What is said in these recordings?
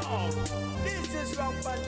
This is Rampant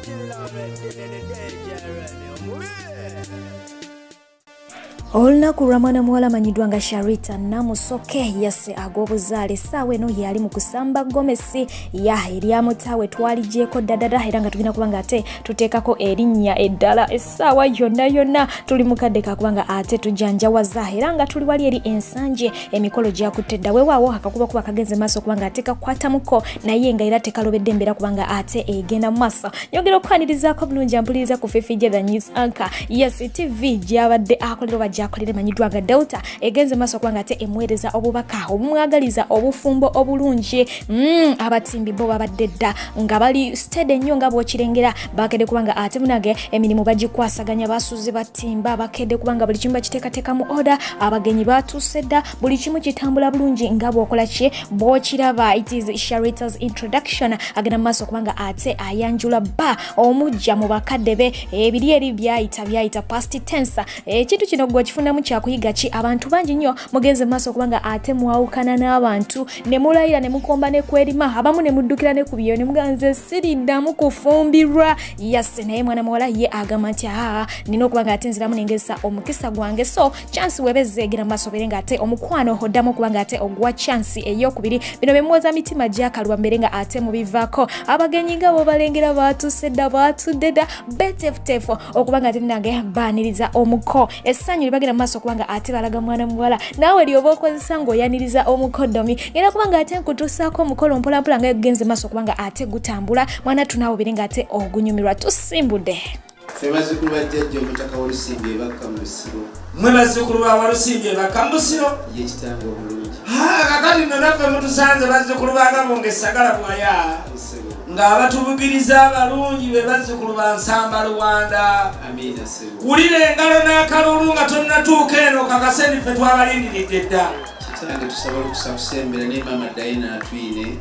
Olunaku lwa mwana muwala amanyiddwa nga Sharita Namusoke yase ag'obuzaale essaawa eno yali mu kusamba gomesi ya erya mutaawe twaligyeko ddadada era nga tugenda kuba nga ate tuteekako erinnya eddala essaawa yonna yonna tuli mu kadde ka kuba nga ate tujanjawaza era nga tuli wali eri ensanje emikolo gyakutte dda weewaawo akakuba kuba kagenze maaso okuba nga ate kakwatamuko naye nga era tekalobedde embeera kuba nga ate egenda mu maaso. Nyongera okukwanirizaako bulungi ampuliriza ku Fifi J The News Anchor. Yes, TV gy'abadde akolera oba gyakolera emanyiddwa nga Delta egenze maaso okuba nga ate emuweereza obubaka obumwagaliza obufumbo obulungi. Abatimbi bo babadde dda nga bali steady nnyo nga bw'okirengera bakedde kubanga ate munange emirimu bagikwasaganya basuze batimba bakedde kubanga buli kimu bakiteekateeka mu order abagenyi batuuse dda buli kimu kitambula bulungi nga bw'okola ki bw'okiraba. It is Sharita's introduction agenda mu maaso kubanga ate ayanjula bba omujja mu bakadde be ebiri eri byayita past tense. Ekintu kino gwe kifunamu kyakuyiga ki abantu bangi nnyo mugenze maaso kubanga ate mwawukana n'abantu ne mulayira ne mukomba ne kwerima abamu ne muddukira ne ku byeyo ne muganze siriddamu kufumbirwa. Yes, naye mwana muwala ye agamba nti aa nina okuba nga ate nziramu nengezesa omukisa gwange so chance webeze egera maaso beere nga ate omukwano oddamu okuba nga ate ogwa chance eyokubiri. Bino bye mitima gyakaluba mbere nga ate mubivaako. Abagenyi nga bo balengera baatuuse dda baatudde dda betefutefu okuba nga ate nange baaniriza omuko essanyu libagenda maaso kubanga ate balaga mwana muwala naawe lyoba okozesa ng'oyaniriza omukoddomi era kubanga ate nkutuusaako omukolo mpolampola nga gugenze maaso kubanga ate gutambula mwana tunaawe obere nga ate ogunyumirwa. Tusimbudde. Ffe bazzukulu ba jjajja omutaka Walusimbi e Bakka mu Busiro. Mmwe bazzukulu ba Walusimbi e Bakka mu Busiro? Ye kitange obulungi. Kakati nno naffe mutusanze bazzukulu ba Gabunga essagala bwaya ng'abatubugiriza abalungi be bazzukulu ba Nsamba Luwanda. Amiina ssebo. Wulira engalo n'akalulu nga tonnatuuka eno kakase niffe twabalindiridde dda. Kitange tusaba olukusa kusembera ne maama Dayina atwine.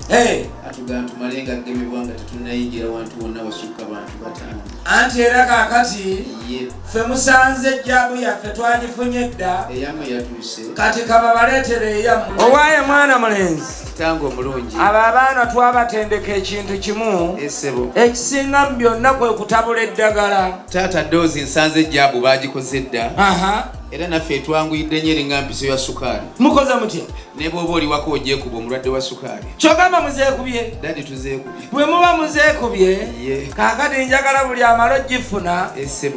Atugamba tumale nga agemebwa nga tetunnayingira wantu wonna wasukka bantu bataano. Anti era kaakati ffe musanze ejjaabu yaffe twagifunye dda. Eyammwe yatuuse. Kati kababaleetere eyammwe. Owaaye mwana mulenzi. Kitange omulungi. Abo abaana twabatendeka ekintu kimu. Essebo. Ekisinga mu byonna kwe kutabula eddagala. Taata doozi nsanze ejjaabu baagikoze dda. Era naffe etwanguyidde nnyo eringa mpiso ya sukaali. Mukoze mutya? Ne bw'oba oli waka ogyekuba omulwadde wa sukaali. Ky'ogamba muzeekubye? Dadi tuzeekubye. Bwe muba muzeekubye, kaakati njagala buli amala ogifuna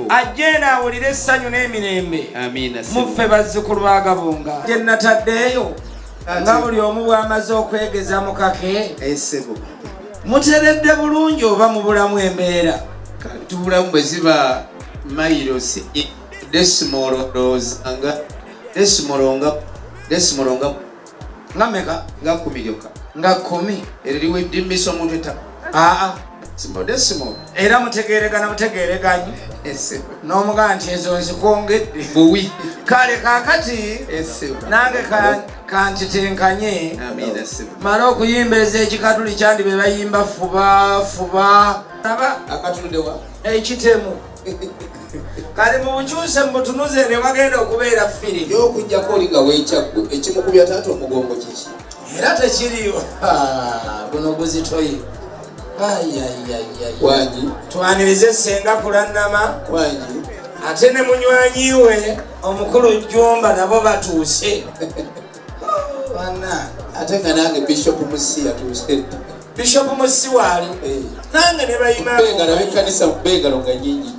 ajje eno awulire essanyu n'emirembe. Amiina ssebo. Muffe bazzukulu ba Gabunga. Gye nataddeeyo nga buli omu bw'amaze okwegeza mu kake. Essebo. Muteredde bulungi oba mubulamu embeera? Tubulamu bwe ziba mayiro decimal nga nga meka nga 10 lyokka nga 10 eririwo eddimisa omuntu ettaka aa decimal era mutegeeregana mutegeereganyi n'omugaa nti ezo nzikwongedde buwi. Kale kaakati nange kankitenkanye male okuyimba ez'ekikatuli kyandi be bayimba fuba fuba akatuluddewa ekitemu. Kale mubukyuse mubutunuze ne wagenda okubeera firi y'okuggyako oli nga weekyaggwe ekimukubya taata omugongo kiki era tekiriwo guno guzitoyi. Wangi twanirize ssenga Kulannama wangi ate ne munywanyi we omukulu Jjumba nabo batuuse. Banna ate nga nange Bishop Musi yatuuse dda. Bishop Musi waali nange ne bayima bengalo ab'ekkanisa bengalo nga nnyingi.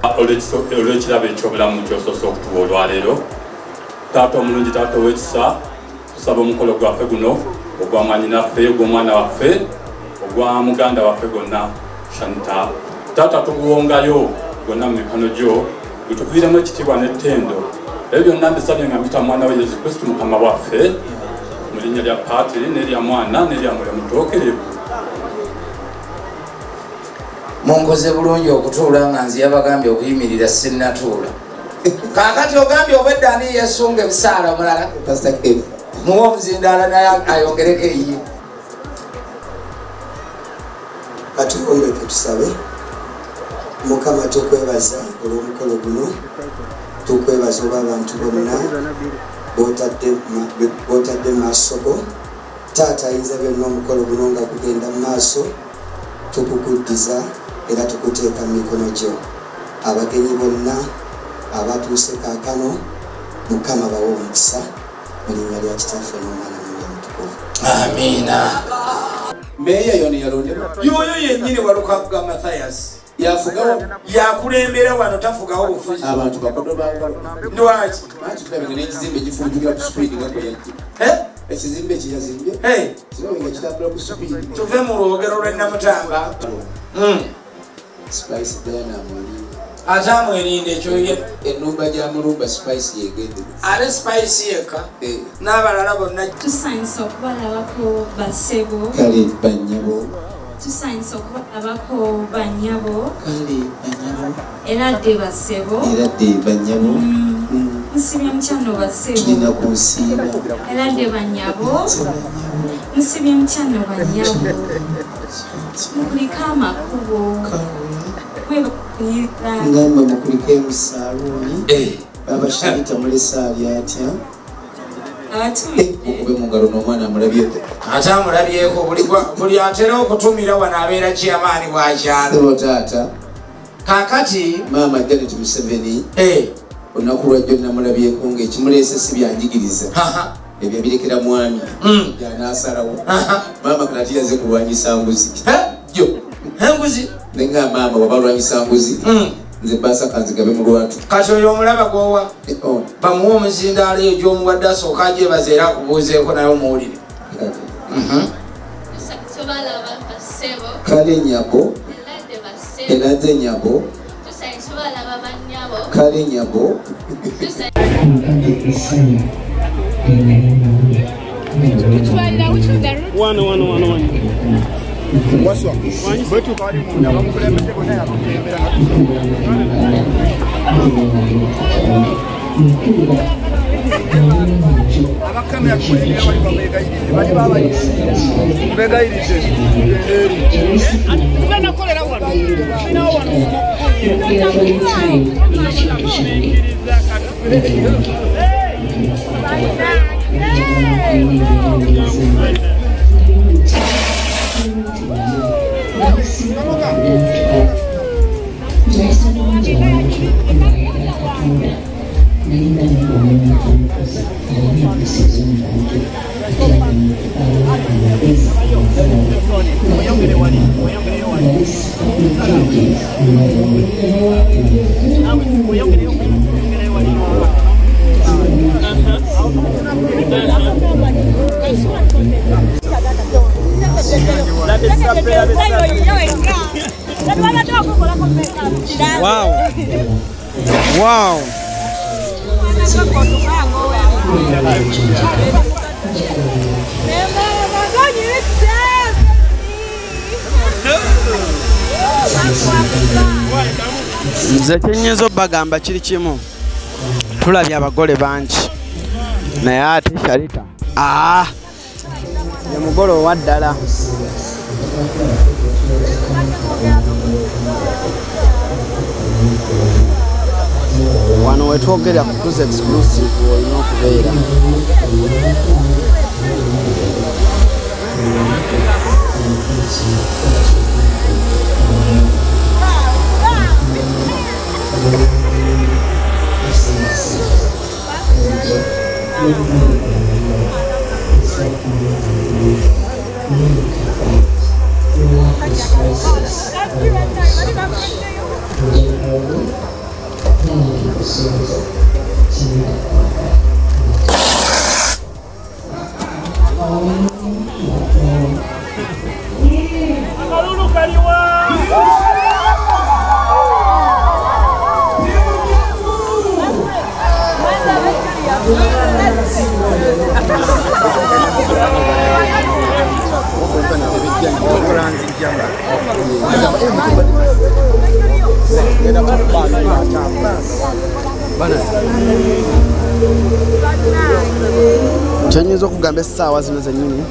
Olw'ekirabo eky'obulamu ky'osoose okutuwa olwaleero taata omulungi taata ow'ekisa tusaba omukolo gwaffe guno ogwa mwannyinaffe ogw'omwana waffe ogwa muganda waffe gonna Shanita. Taata tuguwongayo gwonna mu mikono gyo gutuviiremu ekitiibwa n'ettendo. Ebyo byonna mbisabye nga mpita mwana we Yesu Kristo Mukama waffe mu linnya lya Patiri n'erya Mwana n'erya Mwoyo Mutuukirivu. Munkoze bulungi okutuula nga nze yabagambye okuyimirira sinnatuula. Kaakati ogambye obwedda ani yeesunga ebisaala omulala? Pastor Kev. Muwe omuzindaala naye ayongereko eyiye. Katukombeke tusabe. Mukama tukwebaza olw'omukolo guno, tukwebaza olw'abantu bonna b'otadde mu maaso go, Taata ayinza byonna, omukolo guno nga gugenda mu maaso tukukuddiza era tukuteeka mu mikono gyo. Abagenyi bonna abatuuse kaakano, Mukama bawe omukisa mu linnya lya Kitaffe n'Omwana n'Omwoyo Omutukuvu. Amiina. Meeya yono yalondebwa yoyo yennyini Walukagga Mathias yafugawo, yakulembera wano, tafugawo bufuzi. Abantu bakodo bangalo. Lwaki? Anti tulabe nga n'ekizimbe kifunjukira ku supiidi nga bwe yajja. Ekizimbe kye yazimbye kirabe nga kitambula ku supiidi. Tuve mu lwogero lw'e Namutamba. Spice Diana amwelinda. Ate amwerinda ekyo ye ennumba gy'amulumba Spice yegendera. Ate Spice yekka n'abalala bonna. Tusanyusa okubalabako bassebo. Kale bannyabo. Tusanyusa okubalabako bannyabo. Kale bannyabo. Era dde bassebo. Era dde bannyabo. Musibye mukyano bassebo. Tulina kunsiiba. Era dde bannyabo. Musibye mukyano bannyabo. Mukulike amakubo. Ngamba mukulike mu saaluuni. Baba Sharita mulese ali atya? Mukube mu ngalo n'omwana amulabyeko. Ate amulabyeko buli atera okutumira wano abeera chairman wa kyalo. Ssebo taata. Kaakati Maama Janet Museveni olunaku lwajjo namulabyeko ng'ekimuleese si byanjigiriza. Ebyo birekera mwami gy'anaasalawo. Maama kati ate yazze kulwanyisa nguzi. Jjo. Enguzi? Nenga maama bw'aba alwanyisa nguzi nze bbaasa kanzigabe mu lwatu. Kati oyo omulaba gw'owa bamuwe omuzindaalo eyo gy'omuwadde asooka agyebaza era akubuuzeeko naye omuwulire. Kale nnyabo. Era nze nnyabo. Kale nnyabo. Waswa bwetuuka wali munda bamukulembedde bonna yabakulembera nga abakamera kukulembera wali babeegayiridde bali babayise beegayiridde tugende eri tubenakolera wano tulinawo wano. Wow. Wow. Nze kyenyinza obbagamba kiri kimu, tulabye abagole bangi naye ate Sharita ye mugole owa ddala. Wano wetwogerera ku Cruise Exclusive olina okubeera. Kyenyinza okugamba essaawa zino zennyini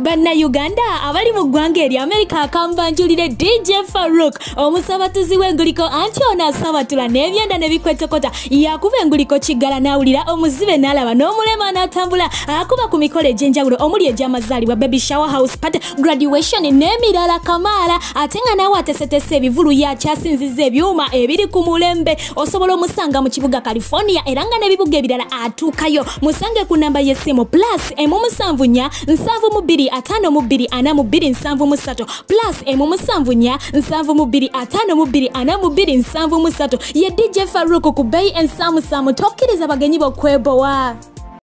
Bannayuganda abali mu ggwanga erya Amerika, akambanjulire DJ Farouk, omusabatuzi w'enguliko, anti ono asabatula n'ebyenda ne bikwetokota. Yakuba enguliko kiggala n'awulira, omuzibe n'alaba, n'omulema n'atambula. Akuba ku mikolo egy'enjawulo omuli egy'amazaalibwa, baby shower, house party, graduation n'emirala kamaala. Ate nga naawe atesetese ebivulu, yakyasinziza ebyuma ebiri ku mulembe. Osobola omusanga mu kibuga California, era nga n'ebibuga ebirala atuukayo. Musange ku namba y'essimu +1 74 52 42 73, +1 74 52 42 73. Ye DJ Faruku ku bbeeyi ensaamusaamu. Tokkiriza bagenyi bokwebowa.